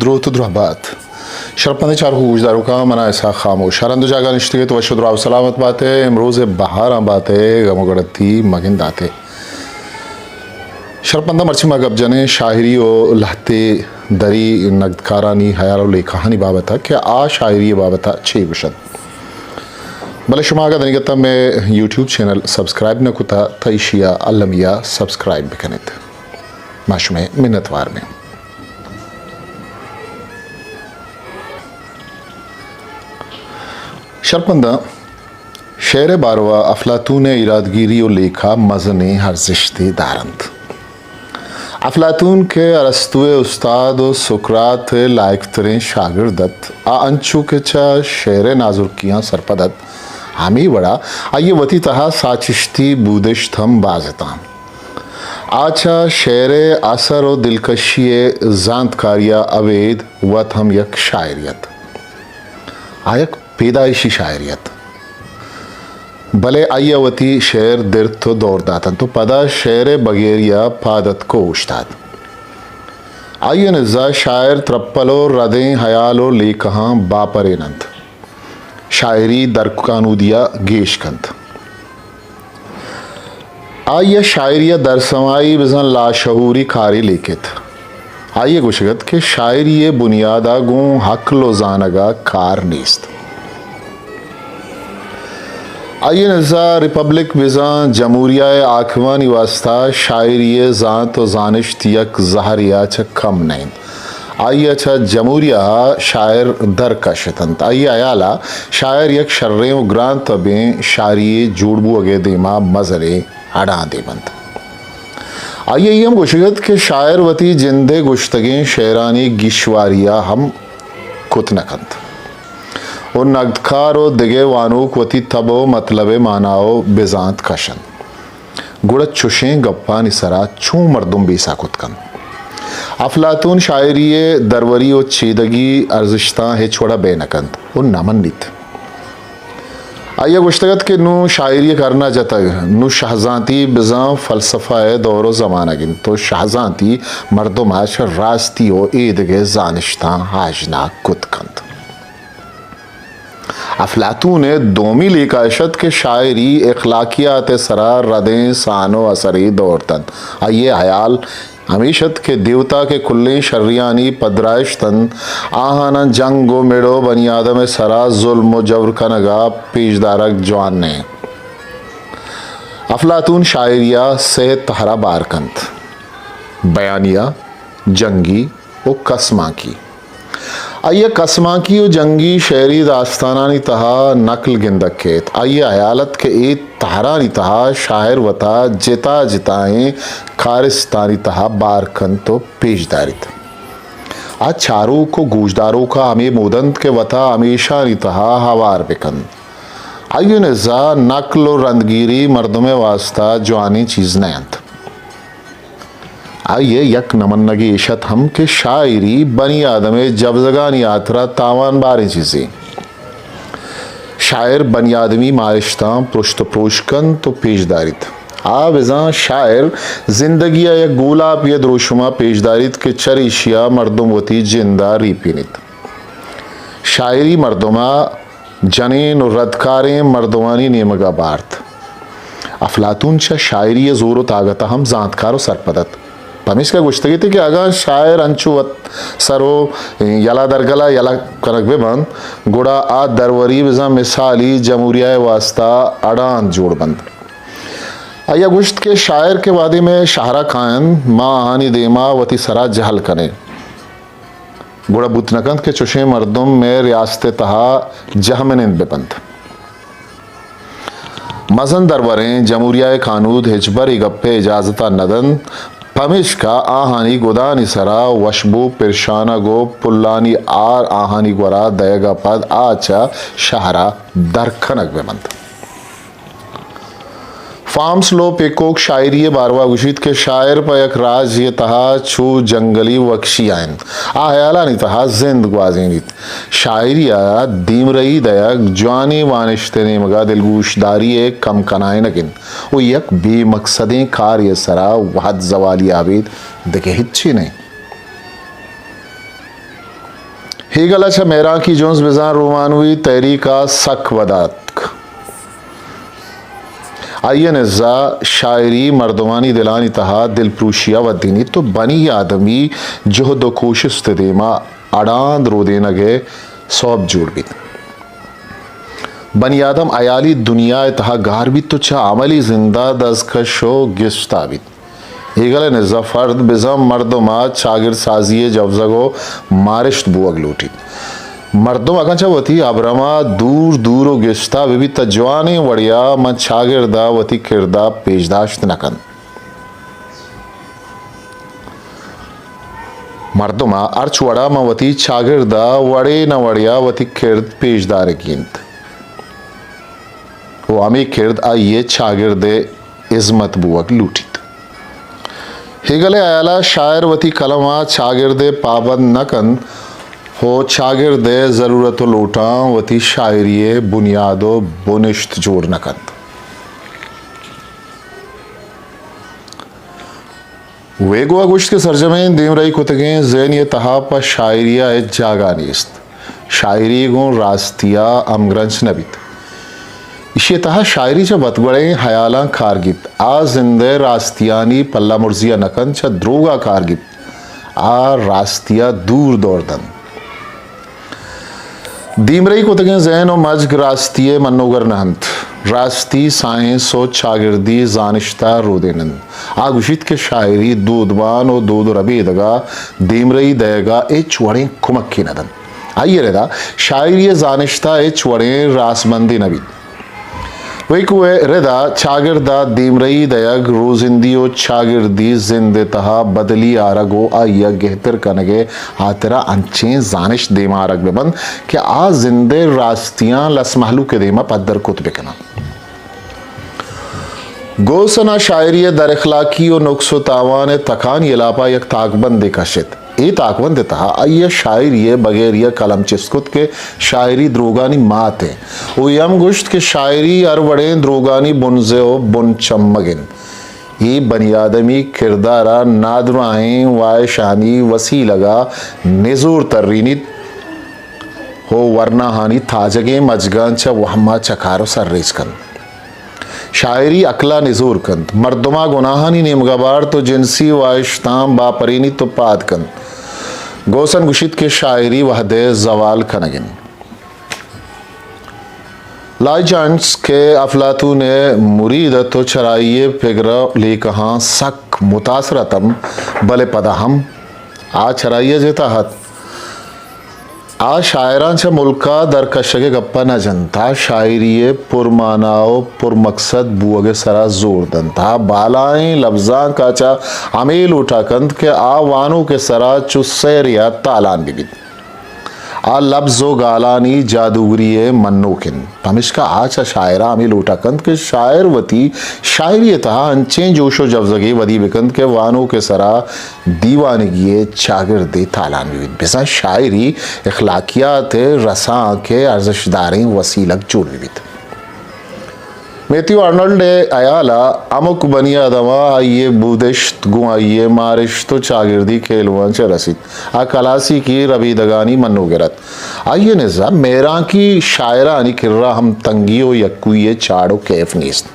دروت ءُ دراہ بات۔ شرپمندیں چاروک ءُ گوشداروکاں، من آں اسحاق خاموش۔ ہر ہند ءُ جاگہ نشتگ ئے تو وش ءُ دراہ ءُ سلامت بات ئے۔ امروز ءِ بہاراں بات ئے، غم ءُ گڑتی مہ گندات ئے۔ شرپمنداں، مرچی ما گپ جنیں شاعری ءُ لہتے دری نگدکارانی ہیال ءُ لیکہانی بابت ءَ کہ آ شاعری ءِ بابت ءَ چے گوشنت۔ بلے شما اگاں دنیگت ءَ مئے یوٹیوب چینل سبسکرائب نہ کتہ تہ ایشی ءَ المی ءَ سبسکرائب بکنیت۔ ما شمئے منتوار بیں۔ شرپمنداں، شعر ءِ باروا افلاطون ءِ ایرادگیری ءُ لیکہ مزنیں ارزشتے دارنت۔ افلاطون کہ ارسطو ءِ استاد ءُ سقراط ءِ لائق تریں شاگرد ات، آ انچو کہ چہ شعر ءِ نازرکیاں سرپد ات، ہمے وڑا آئی ءَ وتی تہا ساچشتی بودشت ہم باز اتاں۔ آ چہ شعر ءِ اثر ءُ دلکشی ءِ زانتکاری ءَ ابید وت ہم یک شاعرے ات۔ آ یک پیدائشی شاعرے ات، بلے آئی ءَ وتی شعر درت ءُ دور داتنت ءُ پدا شعر ءِ بگیری ءَ پاد اتک ءُ اوشتات۔ آئی ءِ نزا شاعر ترپل ءُ ردیں ہیال ءُ لیکہاں باپرین انت۔ شاعری درکانودی ءَ گیش کنت۔ آئی ءَ شاعری ءَ درسمائی بزاں لاشعوری کارے لیکت۔ آئی ءَ گوشگ ات کہ شاعری ءِ بنیاد ءَ گوں عقل ءُ زانگ ءَ کار نیست۔ آئی ءِ نزا ریپبلک بزاں جمہوریہ ءِ حاکمانی واستا شاعری ءِ زانت ءُ زانشت یک زہرے ءَ چہ کم نہ انت۔ آئی ءَ چہ جمہوریہ ءَ شاعر در کشت انت۔ آئی ءِ ہیال ءَ شاعر یک شریں ءُ گران تبیں شاعری ءِ جوڑ بوگ ءِ دیما مزنیں اڑاندے بنت۔ آئی ءَ اے ہم گوشگ ات کہ شاعر وتی جند ءِ گوشتگیں شعرانی گیشواری ءَ ہم کت نہ کنت ءُ نگدکار ءُ دگہ وانوک وتی تب ءُ مطلب ءِ مانا ءُ بزانت کش انت، گڑا چشیں گپانی سرا چون مردم بیسہ کت کنت؟ افلاطون شاعری ءِ دروری ءُ چیدگی ارزشتاں ہچ وڑا بئے نہ کنت ءُ نہ منیت۔ آئی ءَ گوشتگ ات کہ نوں شاعری ءِ کرن ءَ جتگ، نوں شہزانتی بزاں فلسفہ ءِ دور ءُ زمانگ انت ءُ شہزانتی مردم ءَ چہ راستی ءُ ایدگہ زانشتاں آژناگ کت کنت۔ افلاطون ءِ دومی لیکہ اش ات کہ شاعری اخلاقیات ءِ سرا ردیں سان ءُ اثرے دورت انت۔ آئی ءِ ہیال ہمیش ات کہ دیوتا کہ کلیں شریانی پدرائشت انت، آہاناں جنگ ءُ مڑ ءُ بنی آدم ءِ سرا ظلم ءُ جبر کنگ ءَ پیش دارگ جوان نہ انت۔ افلاطون شاعری ءَ سئے تہر ءَ بار کنت: بیانیہ، جنگی ءُ کسمانکی۔ آئی ءَ کسمانکی ءُ جنگی شعری داستانانی تہا نقل گندگ کیت۔ آئی ءِ ہیال ات کہ اے تہرانی تہا شاعر وتا جتا جتائیں کارستانی تہا بار کنت ءُ پیش داریت۔ آ چاروک ءُ گوشداروک ءَ ہمے مود انت کہ وتا ہمیشانی تہا ہوار بہ کنت۔ آئی ءِ نزا نقل ءُ رندگیری مردم ءِ واستا جوانیں چیز نہ انت۔ آئی ءِ یک نہ منگے ایش ات ہم کہ شاعری بنی آدم ءِ جبزگانی ہاترا تاوان باریں چیزے۔ شاعر بنی آدمی مارشتاں پرشت ءُ پروش کنت ءُ پیش داریت۔ آ بزاں شاعر زندگی ءِ یک گولاپے ءِ دروشم ءَ پیش داریت کہ چریشی ءَ مردم وتی جند ءَ ریپینیت۔ شاعری مردم ءَ جنین ءُ ردکاریں مردمانی نیمگ ءَ بارت۔ افلاطون چہ شاعری ءِ زور ءُ تاگت ءَ ہم زانتکار ءُ سرپد ات۔ پمیشکا گوشتگ ات کہ اگاں شاعر انچو وت سر ءُ یلہ درگل ءَ یلہ کنگ بہ بنت، گڑا آ دروری بزاں مثالی جمہوریہ ءِ واستا اڑاند جوڑ بنت۔ آئی ءَ گوشت کہ شاعر کہ وہدے مئے شہر ءَ کاینت، ما آہانی دیما وتی سرا جہل کنیں۔ گڑا بوت نہ کنت کہ چشیں مردم مئے ریاست ءِ تہا جہمنند بہ بنت۔ مزن دروریں جمہوریہ ءِ کانود ہچبر اے گپ ءِ اجازت ءَ نہ دنت، پمیشکا آہانی گدانی سرا وشبو پرشانگ ءُ پلانی آر آہانی گورا دئیگ ءَ پد آ چہ شہر ءَ در کنگ بہ بنت۔ فامس لو پیکوک شاعری ءِ باروا گوشیت کہ شاعر پہ یک راجے ءِ تہا چو جنگلی وکشی ءَ انت۔ آ ہیالانی تہا زند گوازینیت۔ شاعری ءَ دیمرئی دئیگ جوانیں وانشت ءِ نیمگ ءَ دلگوشداری ءِ کم کنائینگ انت ءُ یک بے مقصدیں کارے ءِ سرا وہد زوالی ءَ ابید دگہ ہچی نہ انت۔ ہیگل ءَ چہ مہرانکی جنز بزاں رومانوی تحریک ءَ سک وداتک۔ آئی ءِ نزا شاعری مردمانی دلانی تہا دلپروشی ءَ ودینیت و بنی آدمی جہد و کوشست ءِ دیما اڑاند رودینگ ءِ سوب جوڑ بیت۔ بنی آدم ہیالی دنیا ءِ تہا گار بیت و چہ عملی زند ءَ دزکش و گستا بیت۔ ہیگل ءِ نزا فرد بزاں مردم ءَ چاگرد سازی ءِ جوزگ و مارشت بوگ لوٹیت۔ مردم اگاں چہ وتی ابرم ءَ دور دور و گستا بہ بیت تہ جوانیں وڑے ءَ ماں چاگرد ءَ وتی کرد ءَ پیشداشت نہ کنت۔ مردم ءَ ہرچ وڑا ماں وتی چاگرد ءَ وڑے نہ وڑے ءَ وتی کرد پیش دارگی انت و ہمے کرد آئی ءِ چاگرد ءِ ہزمت بوگ لوٹیت۔ ہیگل ءِ ہیال ءَ شاعر وتی قلم ءَ چاگرد ءِ پابند نہ کنت و چاگرد ءِ ضرورت و لوٹاں وتی شاعری ءِ بنیاد و بنشت جوڑ نہ کنت۔ ویگو ءَ گوشت کہ سرجمیں دیمرئی کتگیں ذہنی ءِ تہا پہ شاعری ءَ ہچ جاگہ نیست۔ شاعری گوں راستی ءَ ہمگرنچ نہ بیت۔ ایشی ءِ تہا شاعری چہ بدگوڑیں ہیالاں کار گیپت۔ آ زند ءِ راستیانی پلہ مرزی ءَ نہ کنت، چہ دروگ ءَ کار گیپت۔ آ راستی ءَ دور دور دنت۔ دیمرئی کتگیں ذہن و مجگ راستی ءِ منوگر نہ انت۔ راستی سائنس و چاگردی زانشت ءَ رودین انت۔ آ گوشیت کہ شاعری دودمان و دود و ربیدگ ءَ دیمرئی دئیگ ءَ ہچ وڑیں کمکے نہ دنت۔ آئی ءِ ردا شاعری ءِ زانشت ءَ ہچ وڑیں راسبندے نہ بیت۔ ویکو ءِ ردا چاگرد ءَ دیمرئی دئیگ، روزندی و چاگردی زند ءِ تہا بدلی آرگ و آئی ءَ گہتر کنگ ءِ ہاترا انچیں زانشت دیما آرگ بہ بنت کہ آ زند ءِ راستیاں لس مہلوک ءِ دیما پدر کت بہ کناں۔ گوسن ءَ شاعری ءِ در اخلاقی و نقص و تاوان ءِ تکانی ہلاپ ءَ یک تاکبندے کشت۔ اے تاکبند ءِ تہا آئی ءَ شاعری ءِ بگیری ءَ قلم چست کت کہ شاعری دروگانی مات ءِ۔ او اے ہم گوشت کہ شاعری ہر وڑیں دروگانی بنزہ و بن چمگ انت۔ اے بنی آدمی کردار ءَ نادراہیں واہشانی وسیلگ ءَ نزور ترینیت و ورناہانی تاجگیں مجگاں چہ وہم ءَ چکار و سرریچ کنت۔ شاعری عقل ءَ نزور کنت، مردم ءَ گناہانی نیمگ ءَ بارت و جنسی واہشتاں باپرینیت و پاد کنت۔ گوسن گوشیت کہ شاعری وہد ءِ زوال کنگ انت۔ لائجنس کہ افلاطون ءِ مرید ات و چرائی ءِ پگر ءُ لیکہاں سک متاثر اتم، بلے پدا ہم آ چرائی ءَ جتا ات۔ آ شاعراں چہ ملک ءَ در کشگ ءِ گپ ءَ نہ جنت۔ آ شاعری ءِ پرمانا ءُ پرمقصد بوگ ءِ سرا زور دنت۔ آ بالائیں لبزانک ءَ چہ ہمے لوٹا کنت کہ آ وانوک ءِ سرا چو سہرے ءَ تالان بہ بیت۔ آ لبز ءُ گالانی جادوگری ءِ منوک انت۔ پمشکا آ چہ شاعر ءَ ہمے لوٹا کنت کہ شاعر وتی شاعری ءِ تہا انچیں جوش ءُ جوزگے ودی بہ کنت کہ وانوک ءِ سرا دیوانگی ءِ چاگردے تالان بہ بیت۔ بزاں شاعری اخلاقیات ءِ رسانک ءِ ارزشتداریں وسیلگ جوڑ بہ بیت۔ میتھیو آرنولڈ ءِ ہیال ءَ ہمک بنی آدم ءَ آئی ءِ بودشت گوں آئی ءِ مارشت ءُ چاگردی کیلواں چہ رسیت۔ آ کلاسیکی ربیدگانی منوگر ات۔ آئی ءِ نزا مہرانکی شاعرانی کرا ہم تنگی ءُ یکوئی ءِ چاڑ ءُ کیف نیست۔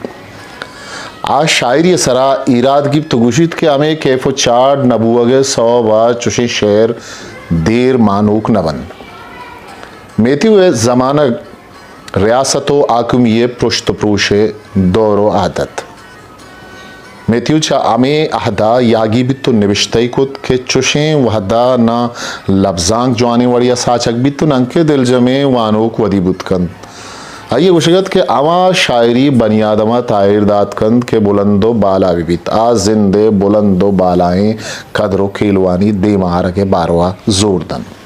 آ شاعری ءِ سرا ایراد گیپت ءُ گوشیت کہ ہمے کیف ءُ چاڑ نہ بوگ ءِ سوب ءَ چشیں شعر دیر مانوک نہ بنت۔ میتھیو ءِ زمانگ ریاست ءُ حاکمی ءِ پرشت ءُ پروش ءِ دور ءُ عہد ات۔ میتھیو چہ ہمے عہد ءَ یاگی بیت ءُ نبشتہ ئے کت کہ چشیں وہد ءَ نہ لبزانک جوانیں وڑے ءَ ساچگ بیت ءُ ننکہ دلجمیں وانوک ودی بوت کنت۔ آئی ءِ گوشگ ات کہ ہما شاعری بنی آدم ءَ تاہیر دات کنت کہ بلند ءُ بالا بہ بیت، آ زند ءِ بلند ءُ بالائیں قدر ءُ کیلوانی دیما آرگ ءِ باروا زور دنت۔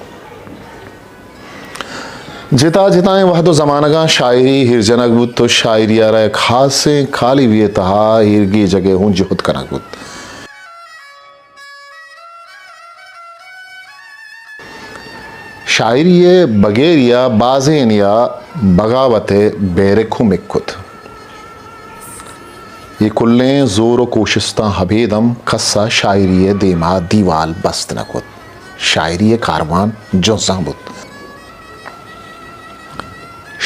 جتا جتائیں وہد ءُ زمانگاں شاعری ایر جنگ بوت ءُ شاعری ءَ را یک خاصیں کالیوے ءِ تہا ایرگیجگ ءِ ہوں جہد کنگ بوت۔ شاعری ءِ بگیری ءَ بازینے ءَ بغاوت ءِ بیرک ہوں مک کت۔ اے کلیں زور ءُ کوشستاں ابید ہم کس ءَ شاعری ءِ دیما دیوال بست نہ کت۔ شاعری ءِ کاروان جنزان بوت۔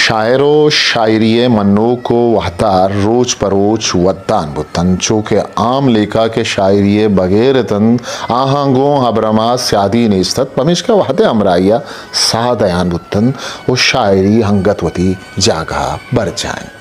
شاعر و شاعری ءِ منوک و وہدار روچ پہ روچ ودان بوتنت، چو کہ عام لیکہ کہ شاعری ءِ بگیر اتنت، آہاں گوں ہبرم ءَ سیادی نیست ات، پمیشکا وہد ءِ ہمراہی ءَ ساہ دیان بوتنت و شاعری انگت وتی جاگہ ءَ برجاہ انت۔